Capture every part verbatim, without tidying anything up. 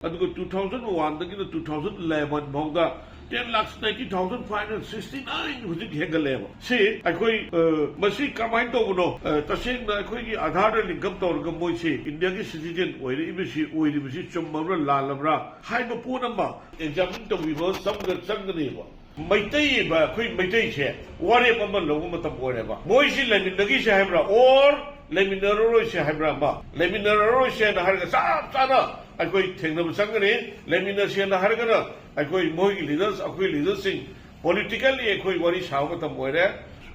ꯑꯗꯨꯒ two thousand one ꯗꯒꯤꯅ two thousand eleven ꯐꯥꯎꯗ ten lakhs ninety thousand five hundred sixty nine ꯍꯧꯖꯤꯛ ꯍꯦꯟꯒꯠꯂꯛꯑꯦꯕ꯫ ꯁꯤ ꯑꯩꯈꯣꯏ, ꯑ, ꯃꯁꯤ ꯀꯃꯥꯏꯅ ꯇꯧꯕꯅꯣ? ꯑ, ꯇꯁꯦꯡꯅ ꯑꯩꯈꯣꯏꯒꯤ ꯑꯥꯙꯥꯔꯗ link up ꯇꯧꯔꯒ ꯃꯣꯏꯁꯤ ꯏꯟꯗꯤꯌꯥꯒꯤ citizen ꯑꯣꯏꯔꯛꯏꯕꯁꯤ, ꯑꯣꯏꯔꯤꯕꯁꯤ ꯆꯨꯝꯃꯕ꯭ꯔꯥ, ꯂꯥꯜꯂꯕ꯭ꯔꯥ ꯍꯥꯏꯕ ꯄꯣꯠ ꯑꯃ examine ꯇꯧꯕꯤꯕ ꯆꯪꯒ-, ꯆꯪꯒꯅꯦꯕ꯫ ꯃꯩꯇꯩ ꯑꯩꯈꯣꯏ ꯃꯩꯇꯩꯁꯦ ꯋꯥꯔꯦꯞ ꯑꯃ ꯂꯧꯕ ꯃꯇꯝ ꯑꯣꯏꯔꯦꯕ꯫ ꯃꯣꯏꯁꯤ ꯂꯩꯃꯤꯟꯅꯈꯤꯁꯦ ꯍꯥꯏꯕ꯭ꯔꯥ, or ꯂꯩꯃꯤꯟꯅꯔꯔꯣꯏꯁꯦ ꯍꯥꯏꯕ꯭ꯔꯥ ꯑꯃ? ꯂꯩꯃꯤꯟꯅꯔꯔꯣꯏꯁꯦꯅ ꯍꯥꯏꯔꯒ ꯆꯞ ꯆꯥꯅ ꯑꯩꯈꯣꯏ ꯊꯦꯡꯅꯕ ꯆꯪꯒꯅꯤ꯫ ꯂꯩꯃꯤꯟꯅꯁꯦꯅ ꯍꯥꯏꯔꯒꯅ ꯑꯩꯈꯣꯏ ꯃꯣꯏꯒꯤ leaders, ꯑꯩꯈꯣꯏ leaderꯁꯤꯡ politically ꯑꯩꯈꯣꯏ ꯋꯥꯔꯤ ꯁꯥꯕ ꯃꯇꯝ ꯑꯣꯏꯔꯦ꯫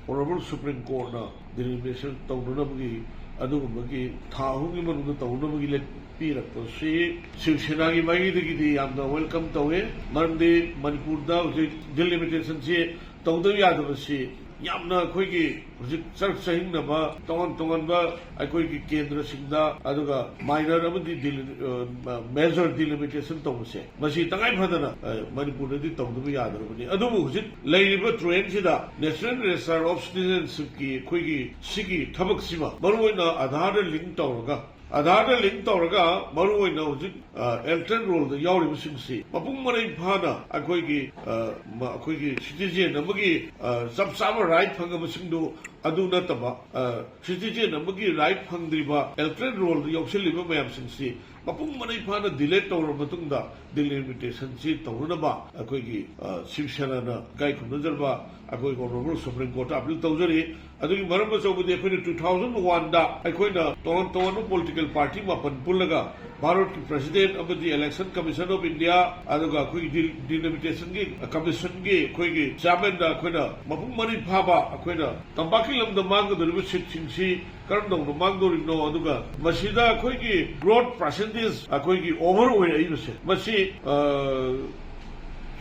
Honourable Supreme Courtꯅ delimitation ꯇꯧꯅꯅꯕꯒꯤ, ꯑꯗꯨꯒꯨꯝꯕꯒꯤ ꯊꯥ ꯑꯍꯨꯝꯒꯤ ꯃꯅꯨꯡꯗ ꯇꯧꯅꯕꯒꯤ ꯂꯦꯞꯄꯤꯔꯛꯄꯁꯤ ꯁꯤꯕ ꯁꯦꯅꯥꯒꯤ ꯃꯥꯏꯀꯩꯗꯒꯤꯗꯤ ꯌꯥꯝꯅ welcome ꯇꯧꯏ꯫ ꯃꯔꯝꯗꯤ ꯃꯅꯤꯄꯨꯔꯗ ꯍꯧꯖꯤꯛ delimitationꯁꯤ ꯇꯧꯗꯕ ꯌꯥꯗꯕꯁꯤ ꯌꯥꯝꯅ ꯑꯩꯈꯣꯏꯒꯤ ꯍꯧꯖꯤꯛ ꯆꯔꯛ ꯆꯍꯤꯡꯅꯕ ꯇꯣꯉꯥꯟ ꯇꯣꯉꯥꯟꯕ ꯑꯩꯈꯣꯏꯒꯤ ꯀꯦꯟꯗ꯭ꯔꯁꯤꯡꯗ, ꯑꯗꯨꯒ minor ꯑꯃꯗꯤ deli-, ꯑ, major delimitation ꯇꯧꯕꯁꯦ, ꯃꯁꯤ ꯇꯉꯥꯏ ꯐꯗꯅ, ꯑ, ꯃꯅꯤꯄꯨꯔꯗꯗꯤ ꯇꯧꯗꯕ ꯌꯥꯗ꯭ꯔꯕꯅꯤ꯫ ꯑꯗꯨꯕꯨ ꯍꯧꯖꯤꯛ ꯂꯩꯔꯤꯕ trendꯁꯤꯗ National Register of Citizenshipꯀꯤ ꯑꯩꯈꯣꯏꯒꯤ ꯁꯤꯒꯤ ꯊꯕꯛꯁꯤꯃ ꯃꯔꯨꯑꯣꯏꯅ ꯑꯥꯙꯥꯔꯗ link ꯇꯧꯔꯒ, ꯑꯥꯙꯥꯔꯗ link ꯇꯧꯔꯒ ꯃꯔꯨꯑꯣꯏꯅ ꯍꯧꯖꯤꯛ, ꯑ, electoral rollꯗ ꯌꯥꯎꯔꯤꯕꯁꯤꯡꯁꯤ ꯃꯄꯨꯡ ꯃꯔꯩ ꯐꯥꯅ ꯑꯩꯈꯣꯏꯒꯤ, ꯑ, ꯃ-, ꯑꯩꯈꯣꯏꯒꯤ citizen ꯑꯃꯒꯤ, ꯑ, ꯆꯞ ꯆꯥꯕ right ꯐꯪꯉꯕꯁꯤꯡꯗꯨ, ꯑꯗꯨ ꯅꯠꯇꯕ, ꯑ, citizen ꯑꯃꯒꯤ right ꯐꯪꯗ꯭ꯔꯤꯕ electoral rollꯗ ꯌꯥꯎꯁꯤꯜꯂꯤꯕ ꯃꯌꯥꯝꯁꯤꯡꯁꯤ ꯃꯄꯨꯡ ꯃꯔꯩ ꯐꯥꯅ delete ꯇꯧꯔꯕ ꯃꯇꯨꯡꯗ delimitationꯁꯤ ꯇꯧꯅꯅꯕ ꯑꯩꯈꯣꯏꯒꯤ, ꯑ, ꯁꯤꯕ ꯁꯦꯅꯥꯅ ꯏꯀꯥꯏ ꯈꯨꯝꯅꯖꯔꯕ ꯑꯩꯈꯣꯏ Honourable Supreme Courtꯇ appeal ꯇꯧꯖꯔꯤ꯫ ꯑꯗꯨꯒꯤ ꯃꯔꯝ ꯑꯆꯧꯕꯗꯤ ꯑꯩꯈꯣꯏꯅ two thousand oneꯗ ꯑꯩꯈꯣꯏꯅ ꯇꯣꯉꯥꯟ ꯇꯣꯉꯥꯟꯕ political party ꯃꯥꯄꯟ ꯄꯨꯜꯂꯒ ꯚꯥꯔꯠꯀꯤ President ꯑꯃꯗꯤ Election Commission of India, ꯑꯗꯨꯒ ꯑꯩꯈꯣꯏꯒꯤ ꯗꯤ-, delimitationꯒꯤ commissionꯒꯤ ꯑꯩꯈꯣꯏꯒꯤ chairmanꯗ ꯑꯩꯈꯣꯏꯅ ꯃꯄꯨꯡ ꯃꯔꯩ ꯐꯥꯕ ꯑꯩꯈꯣꯏꯅ ꯇꯝꯄꯥꯛꯀꯤ ꯂꯝꯗ ꯃꯥꯡꯒꯗꯧꯔꯤꯕ seatꯁꯤꯡꯁꯤ ꯀꯔꯝ ꯇꯧꯅ ꯃꯥꯡꯗꯧꯔꯤꯕꯅꯣ, ꯑꯗꯨꯒ ꯃꯁꯤꯗ ꯑꯩꯈꯣꯏꯒꯤ growth percentage ꯑꯩꯈꯣꯏꯒꯤ over ꯑꯣꯏꯔꯛꯏꯕꯁꯦ, ꯃꯁꯤ, ꯑ,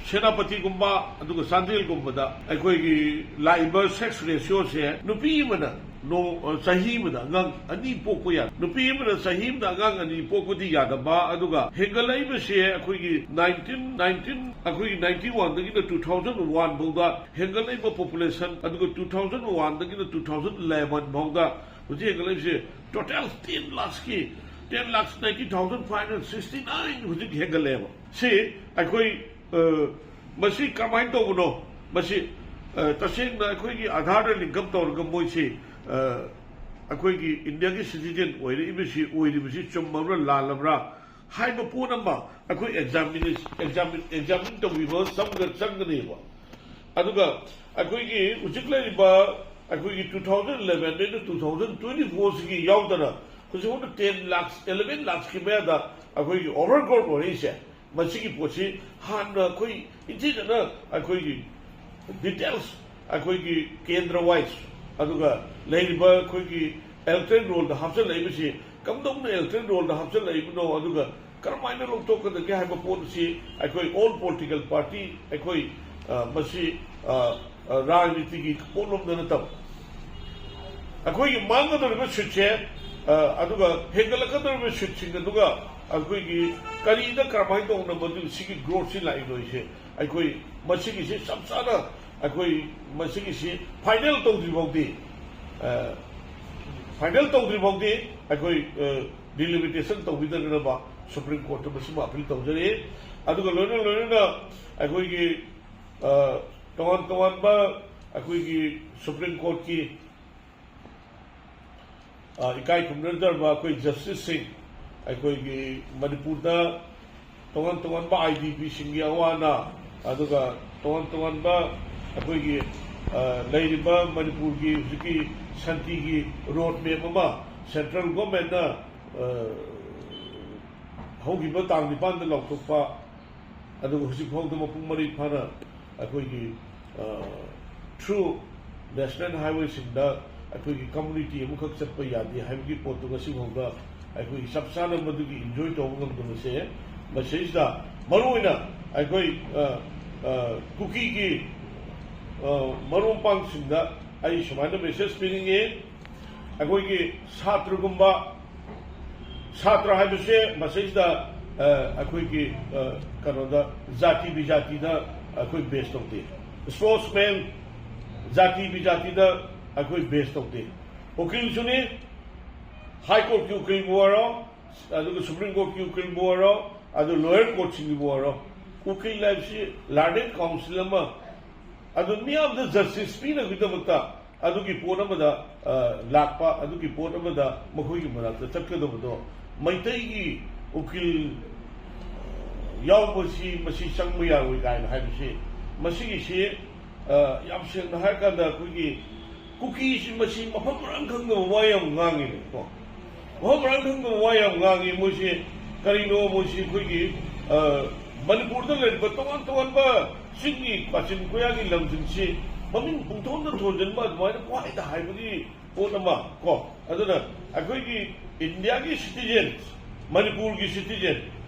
ꯁꯦꯅꯥꯄꯇꯤꯒꯨꯝꯕ ꯑꯗꯨꯒ ꯆꯥꯟꯗꯦꯜꯒꯨꯝꯕꯗ ꯑꯩꯈꯣꯏꯒꯤ ꯂꯥꯛꯏꯕ sex ratioꯁꯦ ꯅꯨꯄꯤ ꯑꯃꯅ ꯅꯣ-, ꯆꯍꯤ ꯑꯃꯗ ꯑꯉꯥꯡ ꯑꯅꯤ ꯄꯣꯛꯄ ꯌꯥ-, ꯅꯨꯄꯤ ꯑꯃꯅ ꯆꯍꯤ ꯑꯃꯗ ꯑꯉꯥꯡ ꯑꯅꯤ ꯄꯣꯛꯄꯗꯤ ꯌꯥꯗꯕ, ꯑꯗꯨꯒ ꯍꯦꯟꯒꯠꯂꯛꯏꯕꯁꯦ ꯑꯩꯈꯣꯏꯒꯤ nineteen, nineteen, ꯑꯩꯈꯣꯏꯒꯤ ninety oneꯗꯒꯤꯅ two thousand one ꯐꯥꯎꯗ ꯍꯦꯟꯒꯠꯂꯛꯏꯕ population, ꯑꯗꯨꯒ two thousand oneꯗꯒꯤꯅ two thousand eleven ꯐꯥꯎꯗ ꯍꯧꯖꯤꯛ ꯍꯦꯟꯒꯠꯂꯛꯏꯕꯁꯦ total ten lakhꯀꯤ Ten lakh ninety thousand five hundred sixty nine ꯍꯧꯖꯤꯛ ꯍꯦꯟꯒꯠꯂꯦꯕ꯫ ꯁꯤ ꯑꯩꯈꯣꯏ, ꯑ, ꯃꯁꯤ ꯀꯃꯥꯏꯅ ꯇꯧꯕꯅꯣ? ꯃꯁꯤ, ꯑ, ꯇꯁꯦꯡꯅ ꯑꯩꯈꯣꯏꯒꯤ ꯑꯥꯙꯥꯔꯗ ꯂꯤꯡꯀꯞ ꯇꯧꯔꯒ ꯃꯣꯏꯁꯤ, ꯑ, ꯑꯩꯈꯣꯏꯒꯤ ꯏꯟꯗꯤꯌꯥꯒꯤ ꯁꯤꯇꯤꯖꯦꯟ ꯑꯣꯏꯔꯛꯏꯕꯁꯤ, ꯑꯣꯏꯔꯤꯕꯁꯤ ꯆꯨꯝꯃꯕ꯭ꯔꯥ, ꯂꯥꯜꯂꯕ꯭ꯔꯥ ꯍꯥꯏꯕ ꯄꯣꯠ ꯑꯃ ꯑꯩꯈꯣꯏ ꯑꯦꯛꯖꯥꯃꯤꯅꯦꯁ-, ꯑꯦꯛꯖꯥꯃꯤꯟ, ꯑꯦꯛꯖꯥꯃꯤꯟ ꯇꯧꯕꯤꯕ ꯆꯪꯒ-, ꯆꯪꯒꯅꯦꯕ꯫ ꯑꯗꯨꯒ ꯑꯩꯈꯣꯏꯒꯤ ꯍꯧꯖꯤꯛ ꯂꯩꯔꯤꯕ ꯑꯩꯈꯣꯏꯒꯤ two thousand elevenꯗꯩꯅ two thousand twenty fourꯁꯤꯒꯤ ꯌꯥꯎꯗꯅ ꯍꯧꯖꯤꯛ ꯐꯥꯎꯗ ten lakhs, eleven lakhsꯀꯤ ꯃꯌꯥꯗ ꯑꯩꯈꯣꯏꯒꯤ overgrowth ꯑꯣꯏꯔꯛꯏꯁꯦ, ꯃꯁꯤꯒꯤ ꯄꯣꯠꯁꯤ ꯍꯥꯟꯅ ꯑꯩꯈꯣꯏ ꯏꯟꯊꯤꯖꯅ ꯑꯩꯈꯣꯏꯒꯤ details, ꯑꯩꯈꯣꯏꯒꯤ ꯀꯦꯟꯗ꯭ꯔ wise, ꯑꯗꯨꯒ ꯂꯩꯔꯤꯕ ꯑꯩꯈꯣꯏꯒꯤ electoral rollꯗ ꯍꯥꯞꯆꯤꯜꯂꯛꯏꯕꯁꯤ ꯀꯝꯗꯧꯅ electoral rollꯗ ꯍꯥꯞꯆꯤꯜꯂꯛꯏꯕꯅꯣ, ꯑꯗꯨꯒ ꯀꯔꯝꯍꯥꯏꯅ ꯂꯧꯊꯣꯛꯀꯗꯒꯦ ꯍꯥꯏꯕ ꯄꯣꯠ ꯑꯁꯤ ꯑꯩꯈꯣꯏ all political party, ꯑꯩꯈꯣꯏ, ꯑ, ꯃꯁꯤ, ꯑ, ꯑ, ꯔꯥꯖꯅꯤꯇꯤꯒꯤ ꯄꯣꯠꯂꯣꯝꯗ ꯅꯠꯇꯕ, ꯑꯩꯈꯣꯏꯒꯤ ꯃꯥꯡꯒꯗꯧꯔꯤꯕ seatꯁꯦ, ꯑ, ꯑꯗꯨꯒ ꯍꯦꯟꯒꯠꯂꯛꯀꯗꯧꯔꯤꯕ seatꯁꯤꯡ ꯑꯗꯨꯒ ꯑꯩꯈꯣꯏꯒꯤ ꯀꯔꯤꯗ ꯀꯔꯝꯍꯥꯏꯅ ꯇꯧꯅ ꯃꯗꯨ ꯁꯤꯒꯤ growthꯁꯤ ꯂꯥꯛꯏꯅꯣꯁꯦ ꯑꯩꯈꯣꯏ ꯃꯁꯤꯒꯤꯁꯤ ꯆꯞ ꯆꯥꯅ ꯑꯩꯈꯣꯏ ꯃꯁꯤꯒꯤꯁꯤ final ꯇꯧꯗ꯭ꯔꯤ ꯐꯥꯎꯗꯤ, ꯑ, final ꯇꯧꯗ꯭ꯔꯤ ꯐꯥꯎꯗꯤ ꯑꯩꯈꯣꯏ, ꯑ, delimitation ꯇꯧꯕꯤꯗꯅꯕ Supreme Courtꯇ ꯃꯁꯤꯃ appeal ꯇꯧꯖꯔꯤ꯫ ꯑꯗꯨꯒ ꯂꯣꯏꯅ ꯂꯣꯏꯅꯅ ꯑꯩꯈꯣꯏꯒꯤ, ꯑ, ꯇꯣꯉꯥꯟ ꯇꯣꯉꯥꯟꯕ ꯑꯩꯈꯣꯏꯒꯤ Supreme Courtꯀꯤ, ꯑ, ꯏꯀꯥꯏ ꯈꯨꯝꯅꯗ꯭ꯔꯕ ꯑꯩꯈꯣꯏ justiceꯁꯤꯡ, ꯑꯩꯈꯣꯏꯒꯤ ꯃꯅꯤꯄꯨꯔꯗ ꯇꯣꯉꯥꯟ ꯇꯣꯉꯥꯟꯕ IDPꯁꯤꯡꯒꯤ ꯑꯋꯥ ꯑꯅꯥ, ꯑꯗꯨꯒ ꯇꯣꯉꯥꯟ ꯇꯣꯉꯥꯟꯕ ꯑꯩꯈꯣꯏꯒꯤ, ꯑ, ꯂꯩꯔꯤꯕ ꯃꯅꯤꯄꯨꯔꯒꯤ ꯍꯧꯖꯤꯛꯀꯤ ꯁꯥꯟꯇꯤꯒꯤ road map ꯑꯃ central governmentꯅ, ꯑ, ꯍꯧꯈꯤꯕ ꯇꯥꯡ ꯅꯤꯄꯥꯟꯗ ꯂꯥꯎꯊꯣꯛꯄ, ꯑꯗꯨꯒ ꯍꯧꯖꯤꯛ ꯐꯥꯎꯗ ꯃꯄꯨꯡ ꯃꯔꯩ ꯐꯥꯅ ꯑꯩꯈꯣꯏꯒꯤ, ꯑ, through national highwayꯁꯤꯡꯗ ꯑꯩꯈꯣꯏꯒꯤ community ꯑꯃꯈꯛ ꯆꯠꯄ ꯌꯥꯗꯦ ꯍꯥꯏꯕꯒꯤ ꯄꯣꯠꯇꯨ ꯉꯁꯤ ꯐꯥꯎꯗ ꯑꯩꯈꯣꯏꯒꯤ ꯆꯞ ꯆꯥꯅ ꯃꯗꯨꯒꯤ enjoy ꯇꯧꯕ ꯉꯝꯗꯕꯁꯦ, ꯃꯁꯤꯗꯩꯁꯤꯗ ꯃꯔꯨꯑꯣꯏꯅ ꯑꯩꯈꯣꯏ, ꯑ, ꯑ, ꯀꯨꯀꯤꯒꯤ, ꯑ, ꯃꯔꯨꯞ ꯃꯄꯥꯡꯁꯤꯡꯗ ꯑꯩ ꯁꯨꯃꯥꯏꯅ message ꯄꯤꯅꯤꯡꯉꯤ꯫ ꯑꯩꯈꯣꯏꯒꯤ ꯁꯥꯇ꯭ꯔꯒꯨꯝꯕ, ꯁꯥꯇ꯭ꯔ ꯍꯥꯏꯕꯁꯦ ꯃꯁꯤꯗ, ꯑ, ꯑꯩꯈꯣꯏꯒꯤ, ꯑ, ꯀꯩꯅꯣꯗ ꯖꯥꯇꯤ ꯕꯤꯖꯥꯇꯤꯗ ꯑꯩꯈꯣꯏ base ꯇꯧꯗꯦ꯫ Sportsman, ꯖꯥꯇꯤ ꯕꯤꯖꯥꯇꯤꯗ ꯑꯩꯈꯣꯏ base ꯇꯧꯗꯦ꯫ ꯎꯀꯤꯜꯁꯨꯅꯤ, High Courtꯀꯤ ꯎꯀꯤꯜꯕꯨ ꯑꯣꯏꯔꯣ, ꯑꯗꯨꯒ ꯁꯨꯄ꯭ꯔꯤꯝ ꯀꯣꯔꯠꯀꯤ ꯎꯀꯤꯜꯕꯨ ꯑꯣꯏꯔꯣ, ꯑꯗꯨ ꯂꯣꯌꯔ ꯀꯣꯔꯠꯁꯤꯡꯒꯤꯕꯨ ꯑꯣꯏꯔꯣ, ꯎꯀꯤꯜ ꯍꯥꯏꯕꯁꯤ ꯂꯥꯔꯅꯦꯠ ꯀꯥꯎꯟꯁꯤꯜ ꯑꯃ, ꯑꯗꯨ ꯃꯤꯌꯥꯝꯗ ꯖꯁꯇꯤꯁ ꯄꯤꯅꯕꯒꯤꯗꯃꯛꯇ ꯑꯗꯨꯒꯤ ꯄꯣꯠ ꯑꯃꯗ, ꯑ, ꯂꯥꯛꯄ, ꯑꯗꯨꯒꯤ ꯄꯣꯠ ꯑꯃꯗ ꯃꯈꯣꯏꯒꯤ ꯃꯅꯥꯛꯇ ꯆꯠꯀꯗꯕꯗꯣ, ꯃꯩꯇꯩꯒꯤ ꯎꯀꯤꯜ ꯌꯥꯎꯕꯁꯤ ꯃꯁꯤ ꯆꯪꯕ ꯌꯥꯔꯣꯏ ꯀꯥꯏꯅ ꯍꯥꯏꯕꯁꯤ, ꯃꯁꯤꯒꯤꯁꯤ, ꯑ, ꯌꯥꯝ ꯁꯦꯡꯅ ꯍꯥꯏꯔꯀꯥꯟꯗ ꯑꯩꯈꯣꯏꯒꯤ ꯀꯨꯀꯤꯁꯤ ꯃꯁꯤ ꯃꯐꯝ ꯃꯔꯥꯡ ꯈꯪꯗꯕ ꯋꯥ ꯌꯥꯝ ꯉꯥꯡꯉꯤꯅꯦꯀꯣ꯫ ꯃꯐꯝ ꯃꯔꯥꯡ ꯈꯪꯗꯕ ꯋꯥ ꯌꯥꯝ ꯉꯥꯡꯉꯤ꯫ ꯃꯣꯏꯁꯤ ꯀꯔꯤꯅꯣ? ꯃꯣꯏꯁꯤ ꯑꯩꯈꯣꯏꯒꯤ, ꯑ, ꯃꯅꯤꯄꯨꯔꯗ ꯂꯩꯔꯤꯕ ꯇꯣꯉꯥꯟ ꯇꯣꯉꯥꯟꯕ ꯆꯤꯡꯒꯤ ꯀꯥꯆꯤꯟ ꯀꯣꯌꯥꯒꯤ ꯂꯝꯁꯤꯡꯁꯤ ꯃꯃꯤꯡ ꯄꯨꯡꯊꯣꯟꯗ ꯊꯣꯟꯖꯤꯟꯕ ꯑꯗꯨꯃꯥꯏꯅ ꯄꯨꯡꯍꯥꯏꯗ ꯍꯥꯏꯕꯒꯤ ꯄꯣꯠ ꯑꯃ ꯀꯣ꯫ ꯑꯗꯨꯅ ꯑꯩꯈꯣꯏꯒꯤ ꯏꯟꯗꯤꯌꯥꯒꯤ ꯁꯤꯇꯤꯖꯦꯟ, ꯃꯅꯤꯄꯨꯔꯒꯤ ꯁꯤꯇꯤꯖꯦꯟ,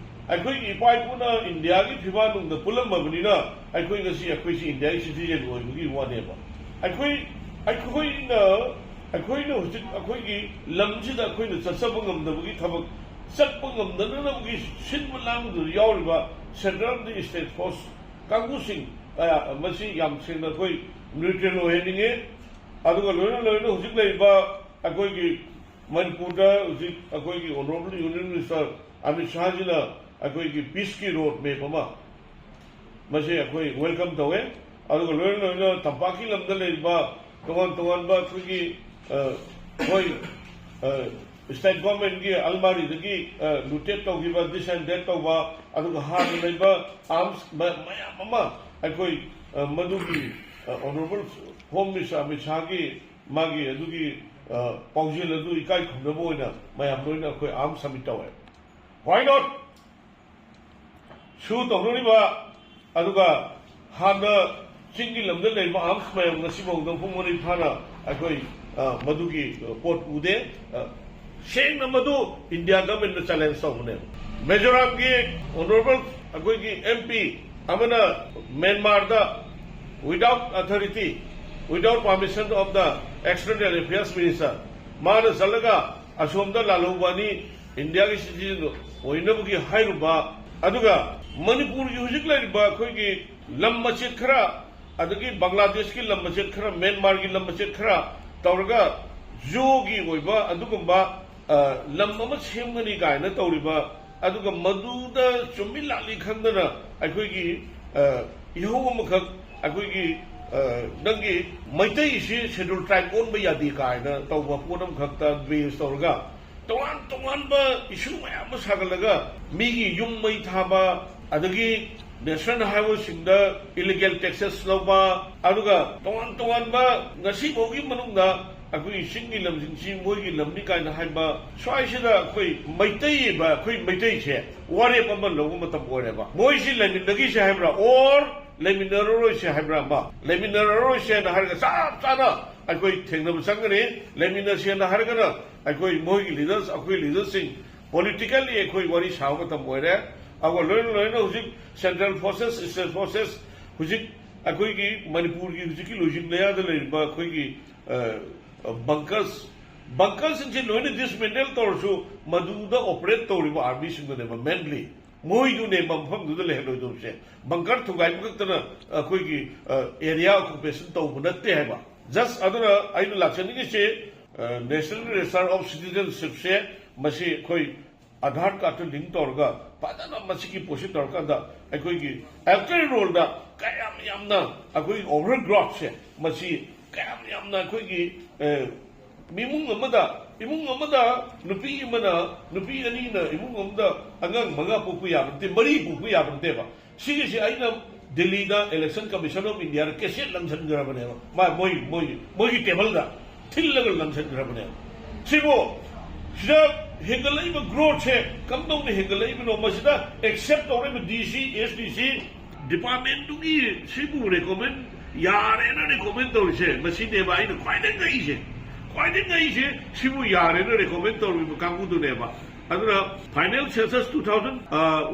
ꯑꯩꯈꯣꯏꯒꯤ ꯏꯄꯥ ꯏꯄꯨꯅ ꯏꯟꯗꯤꯌꯥꯒꯤ ꯐꯤꯕꯥꯛꯅꯨꯡꯗ ꯄꯨꯜꯂꯝꯃꯕꯅꯤꯅ ꯑꯩꯈꯣꯏ ꯉꯁꯤ ꯑꯩꯈꯣꯏꯁꯤ ꯏꯟꯗꯤꯌꯥꯒꯤ ꯁꯤꯇꯤꯖꯦꯟ ꯑꯣꯏꯕꯒꯤ ꯋꯥꯅꯦꯕ꯫ ꯑꯩꯈꯣꯏ, ꯑꯩꯈꯣꯏꯅ, ꯑꯩꯈꯣꯏꯅ ꯍꯧꯖꯤꯛ ꯑꯩꯈꯣꯏꯒꯤ ꯂꯝꯁꯤꯗ ꯑꯩꯈꯣꯏꯅ ꯆꯠꯆꯕ ꯉꯝꯗꯕꯒꯤ ꯊꯕꯛ, ꯆꯠꯄ ꯉꯝꯗꯅꯕꯒꯤ ꯁꯤꯟꯕ ꯂꯥꯡꯕꯗꯨꯗ ꯌꯥꯎꯔꯤꯕ ꯁꯦꯟꯇ꯭ꯔꯦꯜ ꯑꯃꯗꯤ ꯁ꯭ꯇꯦꯠ ꯐꯣꯔꯁ ꯀꯥꯡꯕꯨꯁꯤꯡ ꯀꯌꯥ, ꯃꯁꯤ ꯌꯥꯝ ꯁꯦꯡꯅ ꯑꯩꯈꯣꯏ ꯅ꯭ꯌꯨꯇ꯭ꯔꯦꯜ ꯑꯣꯏꯍꯟꯅꯤꯡꯉꯤ꯫ ꯑꯗꯨꯒ ꯂꯣꯏꯅ ꯂꯣꯏꯅ ꯍꯧꯖꯤꯛ ꯂꯩꯔꯤꯕ ꯑꯩꯈꯣꯏꯒꯤ ꯃꯅꯤꯄꯨꯔꯗ ꯍꯧꯖꯤꯛ ꯑꯩꯈꯣꯏꯒꯤ ꯑꯣꯅꯔꯦꯕꯜ ꯌꯨꯅꯤꯌꯟ ꯃꯤꯅꯤꯁꯇꯔ ꯑꯃꯤꯠ ꯁꯥꯍꯖꯤꯅ ꯑꯩꯈꯣꯏꯒꯤ ꯄꯤꯁꯀꯤ ꯔꯣꯗ ꯃꯦꯞ ꯑꯃ, ꯃꯁꯤ ꯑꯩꯈꯣꯏ ꯋꯦꯜꯀꯝ ꯇꯧꯋꯦ꯫ ꯑꯗꯨꯒ ꯂꯣꯏꯅ ꯂꯣꯏꯅ ꯇꯝꯄꯥꯛꯀꯤ ꯂꯝꯗ ꯂꯩꯔꯤꯕ ꯇꯣꯉꯥꯟ ꯇꯣꯉꯥꯟꯕ ꯑꯩꯈꯣꯏꯒꯤ, ꯑ, ꯑꯩꯈꯣꯏ, ꯑ, ꯁ꯭ꯇꯦꯠ ꯒꯣꯔꯃꯦꯟꯒꯤ ꯑꯜꯃꯥꯔꯤꯗꯒꯤ, ꯑ, ꯂꯨꯇꯦꯠ ꯇꯧꯈꯤꯕ, ꯗꯤꯁ ꯑꯦꯟ ꯗꯦꯠ ꯇꯧꯕ, ꯑꯗꯨꯒ ꯍꯥꯟꯅ ꯂꯩꯕ ꯑꯥꯔꯝꯁ ꯃ-, ꯃꯌꯥꯝ ꯑꯃ ꯑꯩꯈꯣꯏ, ꯑ, ꯃꯗꯨꯒꯤ, ꯑ, ꯑꯣꯅꯔꯦꯕꯜ ꯍꯣꯝ ꯃꯤꯅꯤꯁꯇꯔ ꯑꯃꯤꯠ ꯁꯥꯍꯒꯤ ꯃꯥꯒꯤ ꯑꯗꯨꯒꯤ, ꯑ, ꯄꯥꯎꯖꯦꯜ ꯑꯗꯨ ꯏꯀꯥꯏ ꯈꯨꯝꯅꯕ ꯑꯣꯏꯅ ꯃꯌꯥꯝ ꯂꯣꯏꯅ ꯑꯩꯈꯣꯏ ꯑꯥꯔꯝ ꯁꯕꯃꯤꯠ ꯇꯧꯋꯦ꯫ Why not? ꯁꯨ ꯇꯧꯅꯔꯤꯕ, ꯑꯗꯨꯒ ꯍꯥꯟꯅ ꯆꯤꯡꯒꯤ ꯂꯝꯗ ꯂꯩꯔꯤꯕ ꯑꯥꯔꯝꯁ ꯃꯌꯥꯝ ꯉꯁꯤꯐꯥꯎꯗ ꯃꯄꯨꯡ ꯃꯔꯩ ꯐꯥꯅ ꯑꯩꯈꯣꯏ, ꯑ, ꯃꯗꯨꯒꯤ, ꯑ, ꯄꯣꯠ ꯎꯗꯦ꯫ ꯑ, ꯁꯦꯡꯅ ꯃꯗꯨ ꯏꯟꯗꯤꯌꯥ ꯒꯚꯔꯟꯃꯦꯟꯠꯅ ꯆꯦꯂꯦꯟꯖ ꯇꯧꯕꯅꯦꯕ꯫ ꯃꯤꯖꯣꯔꯥꯝꯒꯤ ꯑꯣꯅꯔꯦꯕꯜ ꯑꯩꯈꯣꯏꯒꯤ ꯑꯦꯝ ꯄꯤ ꯑꯃꯅ ꯃ꯭ꯌꯥꯟꯃꯥꯔꯗ without authority, without permission of the External Affairs Minister, ꯃꯥꯅ ꯆꯠꯂꯒ ꯑꯁꯣꯝꯗ ꯂꯥꯜꯍꯧꯕ ꯑꯅꯤ ꯏꯟꯗꯤꯌꯥꯒꯤ ꯁꯤꯇꯤꯖꯦꯟ ꯑꯣꯏꯅꯕꯒꯤ ꯍꯥꯏꯔꯨꯕ, ꯑꯗꯨꯒ ꯃꯅꯤꯄꯨꯔꯒꯤ ꯍꯧꯖꯤꯛ ꯂꯩꯔꯤꯕ ꯑꯩꯈꯣꯏꯒꯤ ꯂꯝ ꯃꯆꯦꯠ ꯈꯔ, ꯑꯗꯒꯤ ꯕꯪꯒ꯭ꯂꯥꯗꯦꯁꯀꯤ ꯂꯝ ꯃꯆꯦꯠ ꯈꯔ, ꯃ꯭ꯌꯥꯟꯃꯥꯔꯒꯤ ꯂꯝ ꯃꯆꯦꯠ ꯈꯔ ꯇꯧꯔꯒ ꯖꯤꯑꯣꯒꯤ ꯑꯣꯏꯕ ꯑꯗꯨꯒꯨꯝꯕ ꯑ, ꯂꯝ ꯑꯃ ꯁꯦꯝꯒꯅꯤ ꯀꯥꯏꯅ ꯇꯧꯔꯤꯕ, ꯑꯗꯨꯒ ꯃꯗꯨꯗ ꯆꯨꯝꯃꯤ ꯂꯥꯛꯂꯤ ꯈꯪꯗꯅ ꯑꯩꯈꯣꯏꯒꯤ, ꯑ, ꯏꯍꯧ ꯑꯃꯈꯛ, ꯑꯩꯈꯣꯏꯒꯤ, ꯑ, ꯅꯪꯒꯤ ꯃꯩꯇꯩꯁꯤ Scheduled Tribe ꯑꯣꯟꯕ ꯌꯥꯗꯦ ꯀꯥꯏꯅ ꯇꯧꯕ ꯄꯣꯠ ꯑꯃꯈꯛꯇ base ꯇꯧꯔꯒ, ꯇꯣꯉꯥꯟ ꯇꯣꯉꯥꯟꯕ issue ꯃꯌꯥꯝ ꯑꯃ ꯁꯥꯒꯠꯂꯒ, ꯃꯤꯒꯤ ꯌꯨꯝ ꯃꯩ ꯊꯥꯕ, ꯑꯗꯒꯤ national highwayꯁꯤꯡꯗ illegal taxes ꯂꯧꯕ, ꯑꯗꯨꯒ ꯇꯣꯉꯥꯟ ꯇꯣꯉꯥꯟꯕ, ꯉꯁꯤ ꯐꯥꯎꯒꯤ ꯃꯅꯨꯡꯗ ꯑꯩꯈꯣꯏꯒꯤ ꯆꯤꯡꯒꯤ ꯂꯝꯁꯤꯡꯁꯤ ꯃꯣꯏꯒꯤ ꯂꯝꯅꯤ ꯀꯥꯏꯅ ꯍꯥꯏꯕ, ꯁ꯭ꯋꯥꯏꯁꯤꯗ ꯑꯩꯈꯣꯏ ꯃꯩꯇꯩ ꯑꯕ, ꯑꯩꯈꯣꯏ ꯃꯩꯇꯩꯁꯦ ꯋꯥꯔꯦꯞ ꯑꯃ ꯂꯧꯕ ꯃꯇꯝ ꯑꯣꯏꯔꯦꯕ꯫ ꯃꯣꯏꯁꯤ ꯂꯩꯃꯤꯟꯅꯈꯤꯁꯦ ꯍꯥꯏꯕ꯭ꯔꯥ, or ꯂꯩꯃꯤꯟꯅꯔꯔꯣꯏꯁꯦ ꯍꯥꯏꯕ꯭ꯔꯥ? ꯑꯃ ꯂꯩꯃꯤꯟꯅꯔꯔꯣꯏꯁꯦꯅ ꯍꯥꯏꯔꯒ ꯆꯞ ꯆꯥꯅ ꯑꯩꯈꯣꯏ ꯊꯦꯡꯅꯕ ꯆꯪꯒꯅꯤ꯫ ꯂꯩꯃꯤꯟꯅꯁꯦꯅ ꯍꯥꯏꯔꯒꯅ ꯑꯩꯈꯣꯏ ꯃꯣꯏꯒꯤ leaders, ꯑꯩꯈꯣꯏ leaderꯁꯤꯡ politically ꯑꯩꯈꯣꯏ ꯋꯥꯔꯤ ꯁꯥꯕ ꯃꯇꯝ ꯑꯣꯏꯔꯦ꯫ ꯑꯗꯨꯒ ꯂꯣꯏꯅ ꯂꯣꯏꯅ ꯍꯧꯖꯤꯛ central forces, state forces, ꯍꯧꯖꯤꯛ ꯑꯩꯈꯣꯏꯒꯤ ꯃꯅꯤꯄꯨꯔꯒꯤ ꯍꯧꯖꯤꯛꯀꯤ ꯂꯣꯏꯖꯤꯡ ꯂꯌꯥꯗ ꯂꯩꯔꯤꯕ ꯑꯩꯈꯣꯏꯒꯤ, ꯑ, bunkers, bunkersꯁꯤꯡꯁꯦ ꯂꯣꯏꯅ dismantle ꯇꯧꯔꯁꯨ, ꯃꯗꯨꯗ operate ꯇꯧꯔꯤꯕ armyꯁꯤꯡꯗꯨꯅꯦꯕ mainly꯫ ꯃꯣꯏꯗꯨꯅꯦꯕ ꯃꯐꯝꯗꯨꯗ ꯂꯩꯍꯜꯂꯣꯏꯗꯧꯔꯤꯁꯦ꯫ Bunker ꯊꯨꯒꯥꯏꯕ ꯈꯛꯇꯅ ꯑꯩꯈꯣꯏꯒꯤ, ꯑ, area occupation ꯇꯧꯕ ꯅꯠꯇꯦ ꯍꯥꯏꯕ꯫ Just ꯑꯗꯨꯅ ꯑꯩꯅ ꯂꯥꯛꯆꯅꯤꯡꯉꯤꯁꯦ, ꯑ, National Register of Citizenshipꯁꯦ, ꯃꯁꯤ ꯑꯩꯈꯣꯏ Aadhaar cardꯇ link ꯇꯧꯔꯒ ꯐꯖꯅ ꯃꯁꯤꯒꯤ ꯄꯣꯠꯁꯤ ꯇꯧꯔꯀꯥꯟꯗ ꯑꯩꯈꯣꯏꯒꯤ electoral rollꯗ ꯀꯌꯥꯝ ꯌꯥꯝꯅ ꯑꯩꯈꯣꯏꯒꯤ overgrowthꯁꯦ, ꯃꯁꯤ ꯀꯌꯥꯝ ꯌꯥꯝꯅ ꯑꯩꯈꯣꯏꯒꯤ, ꯑ, ꯏꯃꯨꯡ ꯑꯃꯗ, ꯏꯃꯨꯡ ꯑꯃꯗ ꯅꯨꯄꯤ ꯑꯃꯅ, ꯅꯨꯄꯤ ꯑꯅꯤꯅ ꯏꯃꯨꯡ ꯑꯃꯗ ꯑꯉꯥꯡ ꯃꯉꯥ ꯄꯣꯛꯄ ꯌꯥꯕ ꯅꯠꯇꯦ, ꯃꯔꯤ ꯄꯣꯛꯄ ꯌꯥꯕ ꯅꯠꯇꯦꯕ꯫ ꯁꯤꯒꯤꯁꯤ ꯑꯩꯅ ꯗꯤꯜꯂꯤꯗ Election Commission of Indiaꯗ cassette ꯂꯪꯁꯟꯈ꯭ꯔꯕꯅꯦꯕ꯫ ꯃꯥ, ꯃꯣꯏ, ꯃꯣꯏ, ꯃꯣꯏꯒꯤ tableꯗ ꯊꯤꯜꯂꯒ ꯂꯪꯁꯟꯈ꯭ꯔꯕꯅꯦꯕ꯫ ꯁꯤꯕꯨ, ꯁꯤꯗ ꯍꯦꯟꯒꯠꯂꯛꯏꯕ growthꯁꯦ ꯀꯝꯗꯧꯅ ꯍꯦꯟꯒꯠꯂꯛꯏꯕꯅꯣ? ꯃꯁꯤꯗ accept ꯇꯧꯔꯛꯏꯕ DC, SDC departmentꯗꯨꯒꯤ ꯁꯤꯕꯨ recommend, ꯌꯥꯔꯦꯅ recommend ꯇꯧꯔꯤꯁꯦ, ꯃꯁꯤꯅꯦꯕ ꯑꯩꯅ ꯈ꯭ꯋꯥꯏꯗꯒꯤ ꯉꯛꯏꯁꯦ꯫ ꯈ꯭ꯋꯥꯏꯗꯒꯤ ꯉꯛꯏꯁꯦ, ꯁꯤꯕꯨ ꯌꯥꯔꯦꯅ recommend ꯇꯧꯔꯤꯕ ꯀꯥꯡꯕꯨꯗꯨꯅꯦꯕ꯫ ꯑꯗꯨꯅ Final Census two thousand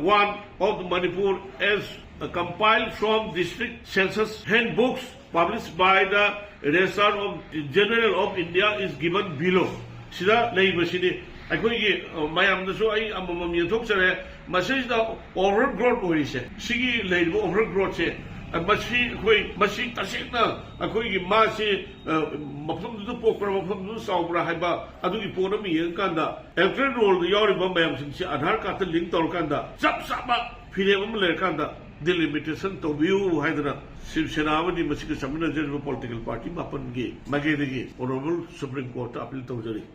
one of Manipur as compiled from District Census Handbooks published by the Registrar of General of India is given below. ꯁꯤꯗ ꯂꯩꯕꯁꯤꯅꯤ꯫ ꯑꯩꯈꯣꯏꯒꯤ, ꯑ, ꯃꯌꯥꯝꯗꯁꯨ ꯑꯩ ꯑꯃꯃꯝ ꯌꯦꯟꯊꯣꯛꯆꯔꯦ꯫ ꯃꯁꯤꯁꯤꯗ overgrowth ꯑꯣꯏꯔꯤꯁꯦ, ꯁꯤꯒꯤ ꯂꯩꯔꯤꯕ overgrowthꯁꯦ, ꯃꯁꯤ ꯑꯩꯈꯣꯏ, ꯃꯁꯤ ꯇꯁꯦꯡꯅ ꯑꯩꯈꯣꯏꯒꯤ ꯃꯥꯁꯤ, ꯑ, ꯃꯐꯝꯗꯨꯗ ꯄꯣꯛꯄ꯭ꯔꯥ, ꯃꯐꯝꯗꯨꯗ ꯆꯥꯎꯕ꯭ꯔꯥ ꯍꯥꯏꯕ ꯑꯗꯨꯒꯤ ꯄꯣꯠ ꯑꯃ ꯌꯦꯡꯉꯀꯥꯟꯗ, electoral roll ꯗ ꯌꯥꯎꯔꯤꯕ ꯃꯌꯥꯝꯁꯤꯡꯁꯤ Aadhaar card ꯇ link ꯇꯧꯔꯀꯥꯟꯗ ꯆꯞ ꯆꯥꯕ ꯐꯤꯔꯦꯞ ꯑꯃ ꯂꯩꯔꯀꯥꯟꯗ delimitation ꯇꯧꯕꯤꯌꯨ ꯍꯥꯏꯗꯅ ꯁꯤꯕ ꯁꯦꯅꯥ ꯑꯃꯗꯤ ꯃꯁꯤꯒ ꯆꯠꯃꯤꯟꯅꯖꯔꯤꯕ political party ꯃꯥꯄꯟꯒꯤ ꯃꯥꯏꯀꯩꯗꯒꯤ Honourable Supreme Court ꯇ appeal ꯇꯧꯖꯔꯤ꯫